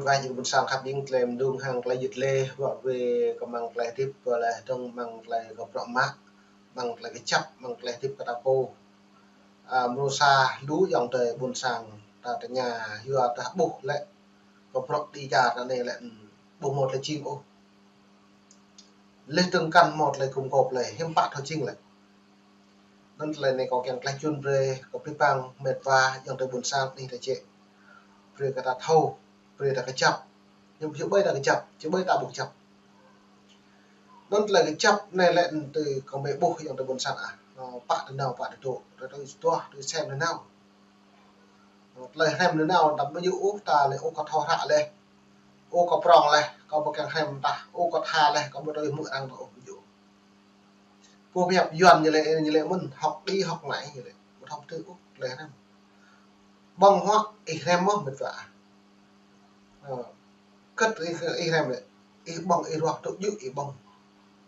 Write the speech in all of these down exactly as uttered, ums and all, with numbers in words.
Wah, jing ƀôn sang khăp jing tơlơi mơdung hăng tơlơi jit lĕ, wă wê kơ mơ̆ng tơlơi hơdip, wă lĕ dong mơ̆ng tơlơi kơ prăk mă, mơ̆ng tơlơi kơjăp, mơ̆ng tơlơi hơdip kơ ta pô. A, mrô sa lu ayŏng adơi ƀôn sang ta tơña yua ta ƀuh lĕ kơ prăk đi ja ta anai lĕ ƀu hmâo tơlơi jing ôh. Leh dong kăn hmâo tơlơi gum gôp lĕ, hiư̆m pă thâo jing lĕ. Anŭn tơlơi anai kâo kiăng tơlơi čun brơi kơ abih bang met wa ayŏng adơi ƀôn sang anih ta jĕ. Brơi kơ ta thâo, brơi ta kơjăp. Hiư̆m či ƀai ta kơjăp, či ƀai ta ƀu kơjăp. Anŭn tơlơi kơjăp anai lĕ tui kâo mơ̆ ƀuh ayŏng adơi ƀôn sang ah. Anŏ pă tơnao, pă tơdŏ, tui tuah, tui sem tơnao. Tơlơi hrăm tơnao ta ƀu djơ̆ ôh, ta lĕ ôh kơ thâo hră leh. Ôh kơ prong leh, kâo ƀu kiăng hrăm tah. Ôh kơ tha leh, kâo ƀu tui hmư̆ arăng tah ôh, ƀu djơ̆. Pô pơhiăp Yuan ñu lĕ, ñu lĕ mơ̆n, học đi học mãi ñu lĕ. Ƀu thâo tui ôh tơlơi hrăm. Ƀơ̆ng huă ih hrăm mơ̆ met wa. Ơ, kơ̆t ih, ih hrăm lĕ. Ih ƀơ̆ng ih ruah, tŭ djơ̆ ih ƀơ̆ng.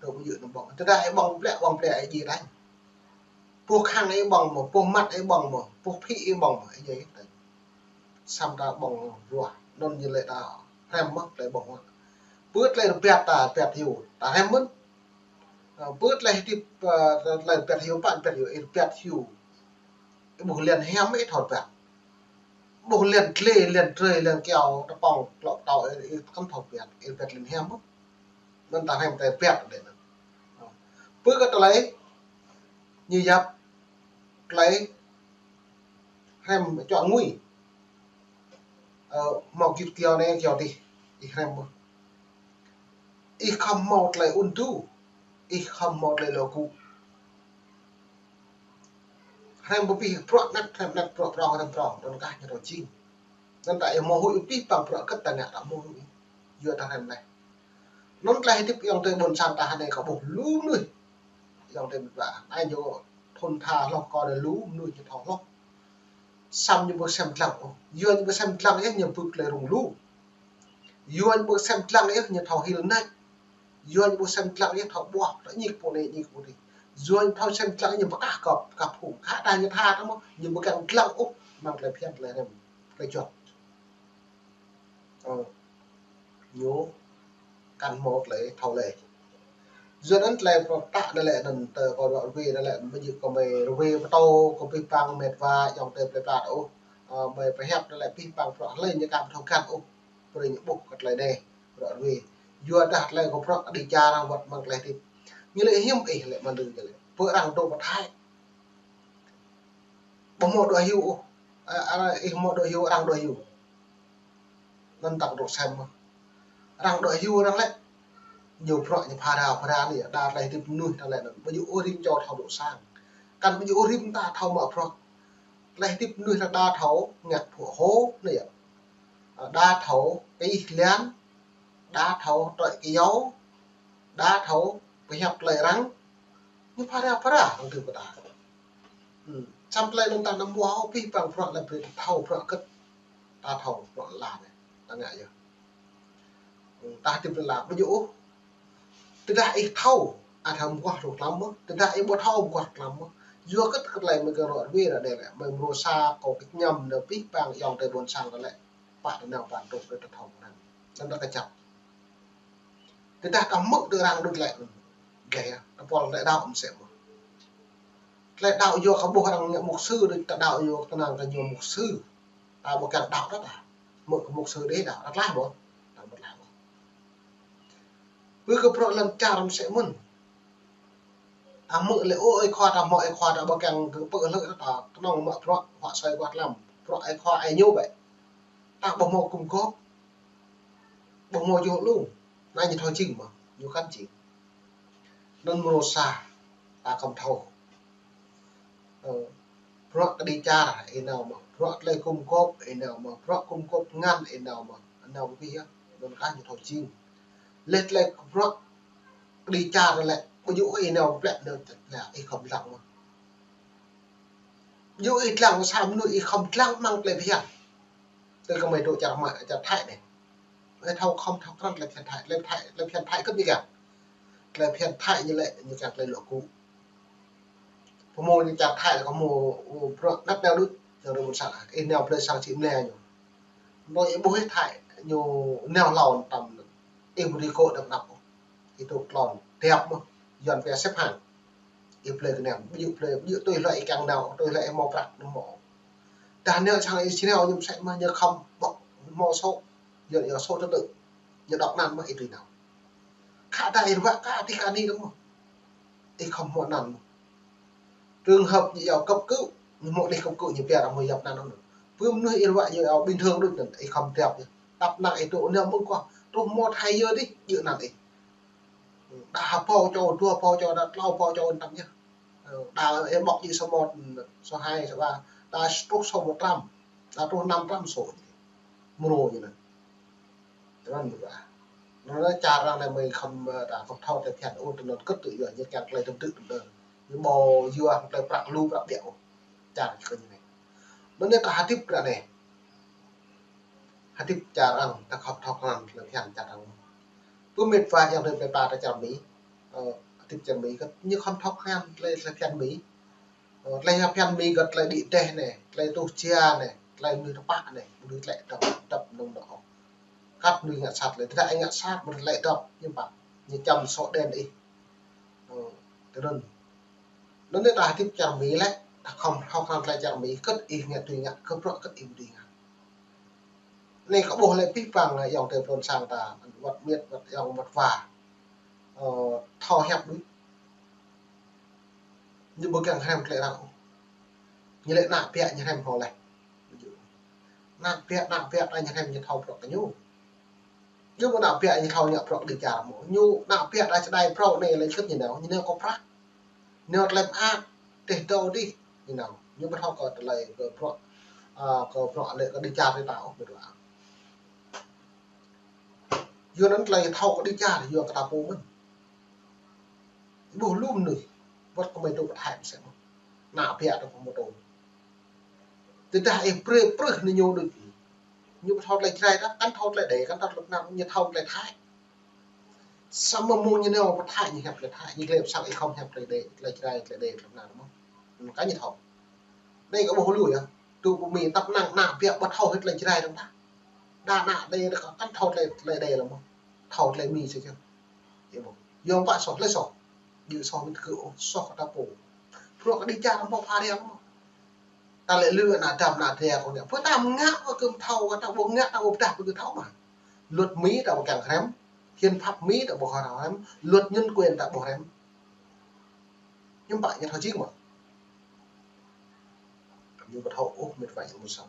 Tŭ djơ̆ anŭn ƀơ̆ng. Tơdah ih ƀơ̆ng plĕ, ƀơ̆ng plĕ ih ji đañ. Pô khăng ih ƀơ̆ng mơ̆, pô măt ih ƀơ̆ng mơ̆, pô phĭ ih ƀơ̆ng mơ̆, ih ji đañ. Samơ̆ ta ƀơ̆ng ruah, anŭn ñu lĕ ta hrăm mơ̆ tơlơi ƀơ̆ng huă. Pơ tơlơi rơbat ta, rơbat hyu, ta hrăm mơ̆n. Ơ, pơ tơlơi hơdip, ơ, tơlơi rơbat hyu, pă rơbat hyu, ih rơbat hyu. Ih ƀuh liăn hiam ih thâo rơbat. Ƀuh liăn tlê, liăn trơi, liăn kyâo, tơpŏng, klŏ tâo, ih, ih kăn thâo rơbat, ih rơbat liăn hiam mơ̆n. Anŭn ta hrăm tơlơi rơbat đĕ anŭn. Pơ kơ tơlơi ñu yap tơlơi hrăm čuă ngui. Ơ, hmâo git kyâo anai kyâo adih, ih hrăm mơ̆. Ih khŏm hmâo tơlơi ŭn tŭ, ih khŏm hmâo tơlơi lŏ gŭ. Hrăm ƀu pih prăk anet, hrăm anet prăk prong, hrăm prong, anŭn kah ñu thâo jing. Anŭn ta ih hmâo huĭ abih bang prăk kơ̆t ta ngă ta hmâo huĭ. Yua ta hrăm leh. Anŭn tơlơi hơdip ayŏng adơi ƀôn sang ta anai kâo ƀuh lu mơnuih. Ayŏng adơi met wa. Anai ñu thŭn tha hloh kâo anai lu mơnuih ñu thâo hloh. Samơ̆ ñu ƀu sem dlăng ôh. Yua ñu ƀu sem dlăng yơh ñu ƀu tơlơi rŭng lu. Yua ñu ƀu sem dlăng yơh ñu thâo hil nač. Yua ñu ƀu sem dlăng yơh thâo ƀuah, thâo ñik pô anai, ñik pô adih. Yua ñu thâo sem dlăng ñu ƀu kah kơp, kah phung. Khă dah ñu tha tơ mơ̆, ñu ƀu kiăng dlăng ôh, mơ̆ng tơlơi phiăn tơlơi hrăm, tơlơi juăt. Ơ, ñu kăn hmâo tơlơi thâo leh. Yua anŭn tơlơi pơtă anai lĕ anŭn tơ kâo ră ruai anai lĕ ƀu djơ̆ kâo mơ̆ ruai pơtô kơ abih bang met wa ayŏng adơi plơi pla ôh. Ơ, mơ̆ pơhiăp anai lĕ abih bang prăk hlơi ñu kăn thâo găn ôh. Brơi ñu ƀuh kơ tơlơi anai ră ruai. Yua dah tơlơi kơ prăk kơđi čar arăng wơ̆t mơ̆ng tơlơi hơdip. Ñu lĕ hiư̆m ih lĕ mơ̆n ñu lĕ. Pơ arăng dŏ pơ Thái. Ƀu hmâo dŏ hyu ôh. A, a, ih hmâo dŏ hyu, arăng dŏ hyu. Anŭn ta dŏ sem mơ̆. Arăng dŏ hyu arăng lĕ. Ñu prăk ñu phara phara anai, đa tơlơi hơdip mơnuih ta lĕ anŭn. Ƀu djơ̆ ôh rĭm čô thâo dŏ sang. Kăn ƀu djơ̆ ôh rĭm ta thâo mă prăk. Tơlơi hơdip mơnuih ta đa thâo ngă phŭ hô anai yơh. A, đa thâo kơ ih liăn, đa thâo trơi kơ yâo, đa thâo pơhiăp tơlơi arăng. Ñu phara phara arăng tŭ kơ ta. Ư, samơ̆ tơlơi anŭn ta anăm ƀuh ôh, abih bang prăk lĕ brơi ta thâo prăk kơ̆t. Ta thâo prăk lă anai. Ta ngă yơh. Ư, ta hơdip lă ƀu djơ̆ ôh. Tơdah ih thâo, ăt hăm ƀuh rŏ tlam mơ̆. Tơdah ih ƀu thâo ƀuh rŏ tlam mơ̆. Yua kơ tơlơi mơ̆ kơ ră ruai ră anai lĕ. Mơ̆ mrô sa kâo kơñăm nao abih bang ayŏng adơi ƀôn sang ta lĕ. Pă tơnao pă tŭk đơi ta thâo mơ̆n. Anŭn ta kơjăp. Tơdah ta hmư̆ tơ arăng đôč lĕ. Gleh yơh, ta pol tơlơi đaŏ mơsĕ mơ̆n. Tơlơi đaŏ yua kơ ƀuh arăng ngă mục sư đôč ta đaŏ yua kơ tơnang kơ ñu mục sư. Ta ƀu kiăng đaŏ ta ta. Hmư̆ kơ mục sư đĕ đaŏ, ta tlaih mơ̆n. Ta ƀu tlaih mơ̆n. Pơ kơ prăk lŏn čar mơsĕ mơ̆n. Ta hmư̆ lĕ ôh ơi khua ta hmâo ơi khua ta ƀu kiăng kơ pơ̆ hlơi ta kơnơ̆ng mă prăk huă soi huă tlam. Prăk ơi khua ơi ñu bĕ. Ta ƀu hmâo gum gôp. Ƀu hmâo djơ̆ lu. Anai ñu thâo jing mơ̆, ñu kăn jing. Anŭn mrô sa, ta khŏm thâo. Ơ, prăk kơđi čar ih nao mơ̆, prăk tơlơi gum gôp ih nao mơ̆, prăk gum gôp ngăn ih nao mơ̆, nao ƀu pih yơh, anŭn kah ñu thâo jing. Leh tơlơi prăk kơđi čar lĕ, ƀu djơ̆ ih nao plĕ nao tĕt lĕ, ih khŏm dlăng mơ̆. Ƀu djơ̆ ih dlăng sa mơnuih ih khŏm dlăng mơ̆ng tơlơi phiăn. Tơl kơ mơi dŏ čar mă, čar Thái anai. Ơ, thâo khŏm thâo krăn tơlơi phiăn Thái, tơlơi Thái, tơlơi phiăn Thái kơ̆t ƀu kiăng. Tơlơi phiăn Thái ñu lĕ, ñu kiăng tơlơi lŏ gŭ. Pơhmô ñu čar Thái lĕ kơ hmâo, ơ, prăk anet nao đôč, čar rơmŭn sang, ih nao plơi sang či mlĕ ñu. Ƀu ih ƀuh ih Thái, Ñu nao hlâo tăm, ih ƀu dưi kơ đăm đăp. Ih tŭ klon, tiăp mơ̆n, Yuan pia xếp hàng. Ih plơi kơ nem, ƀu djơ̆ plơi, ƀu djơ̆ tui hlue ih kiăng nao, tui hlue ih hmâo prăk, hmâo. Dah nao sang ih sreo ñu mơsĕ mơ̆n, ñu khŏm ƀŏk, hmâo số, Yuan iâu số thứ tự. Ñu đŏk anăn mơ̆n ih dưi nao. Khă dah ih ruă kơ tih kơ ni đăm mơ̆n. Ih khŏm hmâo anăn mơ̆n. Trường hợp ñu iâu cấp cứu, ñu hmâo anih cấp cứu ñu pia arăng hmâo yap anăn anŭn. Pơ mơnuih ih ruă ñu iâu bình thường đôč anŭn, ih khŏm tiăp ñu. Tăp năng ih tŭ nao mơ̆ng kâo, truh hmâo thai yơ dih, djơ̆ anăn ih. Dah ha pô čô, dua pô čô, dah klâo pô čô tăm yơh. Dah ih ƀŏk djơ̆ số một, số hai, số ba, dah truh số một trăm, dah truh năm trăm số. Mrô ñu anŭn. Tơnăn mơ̆n ƀă. Anŭn čar arăng anai mơi khŏm, ơ, ta khŏm thâo tơlơi phiăn ôh, tơnăn kơt tŭ yua ñu kiăng tơlơi tơm tư̆ tơm tơ. Ñu ƀu yua tơlơi prăk lu prăk ƀiă ôh. Čar kơ ñu anai. Anŭn anai ta hơdip ră anai. Hơdip čar arăng, ta khŏm thâo krăn tơlơi phiăn čar arăng. Pơ mĕt wa yang tơlơi pơpă ta čar Mi. Ơ, hơdip čar Mi kơt ñu khŏm thâo krăn tơlơi, tơlơi phiăn Mi. Ơ, tơlơi phiăn Mi kơt tơlơi đĭ đeh anai, tơlơi tuh jia anai, tơlơi mơnuih tơpă anai, mơnuih tơlơi dŏp, dŏp nong nong. Kăt mơnuih ngă sat lĕ, tơdah ih ngă sat, mơnuih tơlơi dŏp, ñu pă, ñu čăm sŏ đen ih. Ơ, tơnăn. Anŭn anai ta hơdip čar Mi lĕ, ta khŏm thâo krăn tơlơi čar Mi, kơt ih ngă tui ngă, kơ bruă kơt ih ƀu dưi ngă. Anai kơ ƀuh lĕ pih păng, ơ, ayŏng adơi plŏn sang ta, wăt miêt, wăt ayŏng, wăt wa. Ơ, thâo hiăp đôč. Ñu ƀu kiăng hrăm tơlơi arăng ôh. Ñu lĕ ană ƀiă ñu hrăm hŏ leh. Ană ƀiă, ană ƀiă ta ñu hrăm ñu thâo bruă kơ ñu. Ñu ƀu ană ƀiă ñu thâo ngă bruă kơ đĭ čar mơ̆n. Ñu ană ƀiă ta čơđai phrâo anai lĕ kơt ñu nao, ñu nao kơ prăk. Nao tơlơi mơak, teh dâu dih, ñu nao. Ñu ƀu thâo kơ tơlơi kơ bruă, ơ, kơ bruă lĕ kơ đĭ čar ta ôh, ƀu thâo. Yua anŭn tơlơi thâo kơ đĭ čar, yua kơ ta pô mơ̆n. Ƀuh lu mơnuih, wăt kơ mơi tŭ pơthai mơsĕ mơ̆n. Ană ƀiă ta pô mơ̆n tŭ. Tơdah ih prê prưh anai ñu đôč. Ñu ƀu thâo tơlơi Jrai ta, kăn thâo tơlơi Êđê, kăn thâo tơlơi Prơnam, ñu thâo tơlơi Thái. Samơ̆ mơ̆ng ñu nao pơthai ñu hiăp tơlơi Thái, ñu glĕ pơsăng ih khŏm hiăp tơlơi Êđê, tơlơi Jrai, tơlơi Êđê, tơlơi Prơnam mơ̆n. Anŭn kơ ñu thâo. Anai kơ ƀuh lu yơh. Tŭ pơ Mi tăp năng ană ƀiă ƀu thâo hĭ tơlơi Jrai dơ̆ng tah. Đa ană Êđê kăn thâo tơlơi, tơlơi Êđê lăm mơ̆n. Thâo tơlơi Mi sĭt yơh. Yơh mơ̆n. Yua pă soh, tơlơi soh. Djơ̆ soh mĭt kơ ôh, soh kơ ta pô. Bruă kơ đĭ čar mơ̆n pha riang mơ̆n. Ta lĕ lư ană dăm ană dra kơ ñu. Pơ ta mơ̆ng ngă kơ kư̆m thâo, ta ƀu ngă ta ƀu pơdah pơ kơ thâo mơ̆n. Luật Mi ta ƀu kiăng hrăm, hiến pháp Mi ta ƀu hrăm, luật nhân quyền ta ƀu hrăm. Hiư̆m pă ñu thâo jing mơ̆n. Ñu ƀu thâo ôh mĕt wa yang ƀuôn sang.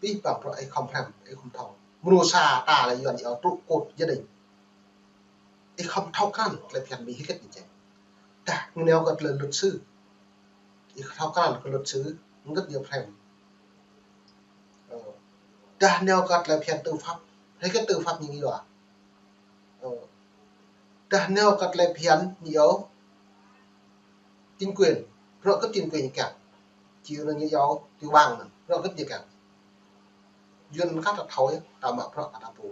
Pih păng bruă ih khŏm hrăm, ih khŏm thâo. Mơnuih sa ta lĕ Yuan iâu trụ cột gia đình. Ih khŏm thâo krăn tơlơi phiăn Mi hơget ñu čem. Dah ñu nao kơ tơlơi luật sư. Ih thâo krăn kơ luật sư, hơget ñu phrăm. Ơ. Dah nao kơ tơlơi phiăn tư pháp, hơget tư pháp ñu yua. Ơ. Dah nao kơ tơlơi phiăn ñu yua chính quyền, bruă kơ chính quyền ñu kiăng. Či anŭn ñu yua tiểu bang anŭn, bruă kơ ñu kiăng. Yuan kơ ta thâo yơh, ta mă bruă kơ ta pô.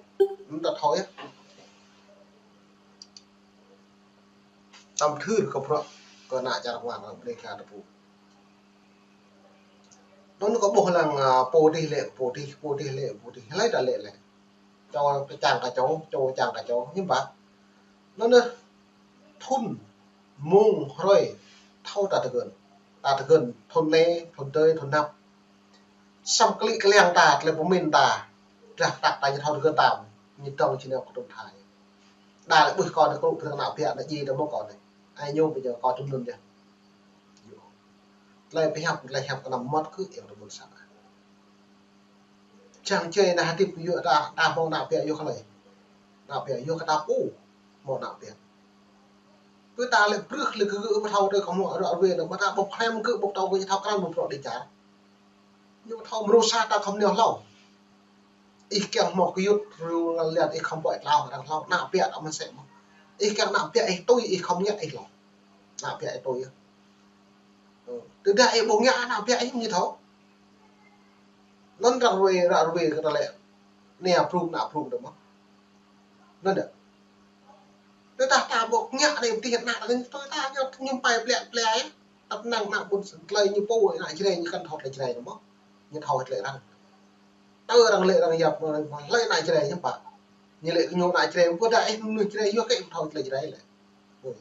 Anŭn ta thâo yơh. Tăm thưr kơ bruă kơ ană čar arăng, arăng brơi kơ ta pô. Anŭn kơ ƀuh lăng, ơ, pô dih lĕ, pô dih, pô dih lĕ, pô dih. Hlơi ta lĕ lĕ. Čô čang kơ čô, čô čang kơ čô. Hiư̆m pă. Anŭn anai thŭn, mông, hrơi, thâo ta tơgơ̆n. Ta tơgơ̆n, thŭn anai, thŭn tơi, thŭn anăp. Samơ̆ klĭ kliăng ta, tơlơi pơmĭn ta. Drah tăk ta ñu thâo tơgơ̆n ta. Ñu dŏng či nao kơ tŭm thai. Đa lĕ ƀuh kâo anai kơ lŭk pơdrŏng ană ƀiă ană dji ta mơ̆ng kâo anai. Ai ñu ƀu djơ̆ kâo tŭm anŭn yơh. Tơlơi pơhiăp, tơlơi hiăp kơ anăm mơmŏt kơ ayŏng adơi ƀuôn sang. Čang čơi anai hơdip yua ta, ta hmâo ană ƀiă yua kơ hlơi. Ană ƀiă yua kơ ta pô hmâo ană ƀiă. Pơ ta lĕ prưh lĕ kơ gơ̆ ƀu thâo tơlơi kơ hmâo ră ruai anŭn, ƀu ta ƀuh hrăm gơ̆ ƀu thâo kơ ñu thâo krăn ƀu bruă đĭ čar. Ñu thâo mrô sa ta khŏm nao hlâo. Ih kiăng hmâo kơ yut rơ̆ lăng lian ih khŏm ƀuh tlao arăng hlâo. Ană ƀiă ta mơ̆n sĕ mơ̆n. Ih kiăng ană ƀiă ih tui ih khŏm ngă ih hlâo. Ană ƀiă ih tui yơh. Ơ. Tơdah ih ƀu ngă ană ƀiă ih ñu thâo. Anŭn ră ruai, ră ruai kơ ta lĕ. Anai prung ană prung ta mơ̆n. Anŭn yơh. Tơdah ta ƀu ngă anai pơtih ană ta ñu tui ta ñu, ñu pai plĕ plĕ yơh. Tăp năng ană ƀuôn sang tơlơi ñu pô, ană Jrai ñu kăn thâo tơlơi Jrai anŭn mơ̆n. Ñu thâo tơlơi arăng. Tơ arăng lĕ arăng yap, arăng lĕ ană Jrai hiư̆m pă. Ñu lĕ kơ ñu ană Jrai, ƀu đa ih mơnuih Jrai yua kơ ih ƀu thâo tơlơi Jrai lĕ. Ƀu.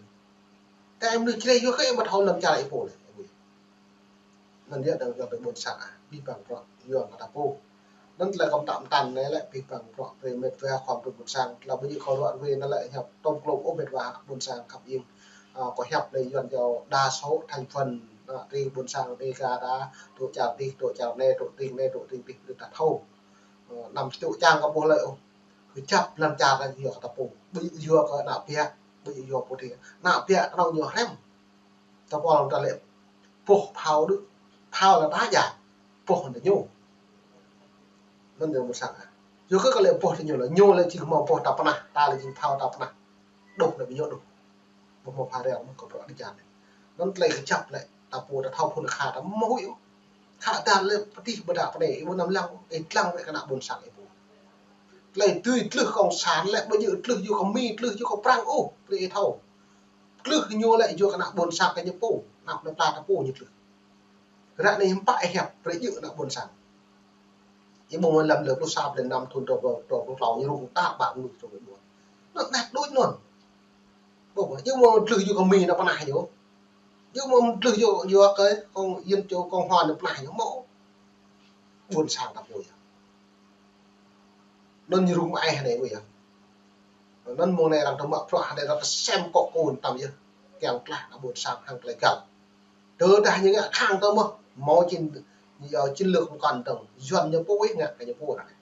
Tơ ih mơnuih Jrai yua kơ ih ƀu thâo lăm čar ih pô lĕ. Ƀu. Anŭn yơh dơ̆ng yua kơ ƀôn sang ah, abih bang bruă yua kơ ta pô. Anŭn tơlơi kâo pơtă pơtăn anai lĕ abih bang bruă brơi met wa khua pơtô ƀôn sang, tơlơi ƀu djơ̆ kâo ruă ruai anŭn lĕ hiăp tôm klôm ôh met wa ƀôn sang khăp ing. Ơ, kâo hiăp lĕ Yuan djru đa số thành phần, ơ, tring ƀôn sang Đêga ta, tŭ čar tih, tŭ čar anai, tŭ tring anai, tŭ tring tih, brơi ta thâo. Ơ, anăm tŭ čang kơ ƀuh lĕ ôh. Kơjăp lăm čar ta yua kơ ta pô. Ƀu djơ̆ yua kơ ană biă, ƀu djơ̆ yua pô dih. Ană biă kơnơ̆ng ñu hrăm. Ta pô ta lĕ boh phao đôč, phao lĕ ta djă, boh ta ñu. Anŭn yơh ƀôn sang ah. Yua kơ kơ lĕ boh ta ñu lĕ, ñu lĕ jing hmâo boh ta pơnah, ta lĕ jing phao ta pơnah. Đôč lĕ ƀing ñu đôč. Ƀu hmâo phao reo mơ̆n kơ bruă dih jăn. Anŭn tơlơi kơjăp lĕ, ta pô ta thâo phŭn kha ta mơ̆ huĭ ôh. Khă ta lĕ pơtih ƀu đa pơnai, ih ƀu anăm lăng, ih lăng wơ̆t kơ ană ƀôn sang ih pô. Tơlơi tui tlưh cộng sản lĕ ƀu djơ̆ tlưh yua kơ Mi, tlưh yua kơ Prăng ôh, brơi ih thâo. Tlưh ñu lĕ yua kơ ană ƀôn sang kơ ñu pô, ană plơi pla ta pô ñu tlưh. Ră anai hiư̆m pă ih hiăp, brơi djơ̆ ană ƀôn sang. Ih ƀuh mơ̆n lăm lơ pluh sa, lơ năm thŭn dua rơbâo dua pluh klâo ñu rŭng tar ƀar mơnuih dua rơbâo dua. Anŭn anai đôč anŭn. Ƀuh, ih ƀuh mơ̆n tlưh yua kơ Mi anŭn pơnah ñu. Ih ƀuh mơ̆n tlưh yua, yua kơ kông Yuan djru kông Hoa anŭn pơnah ñu mơ̆. Ƀôn sang ta pô yơh. Anŭn ñu rŭng mơai hơnai ƀu yơh. Anŭn mơ̆ng anai arăng tơmă bruă hơnai arăng kơsem kŏ kôn tăm yơh. Kiăng tlaih ană ƀôn sang hăng tơlơi găl. Tơdah ñu ngă khăng tơ mơ̆, hmâo chiến, ñu yua chiến lược mơkăn dơ̆ng, Yuan ñu pô ih ngă kơ ñu pô anai.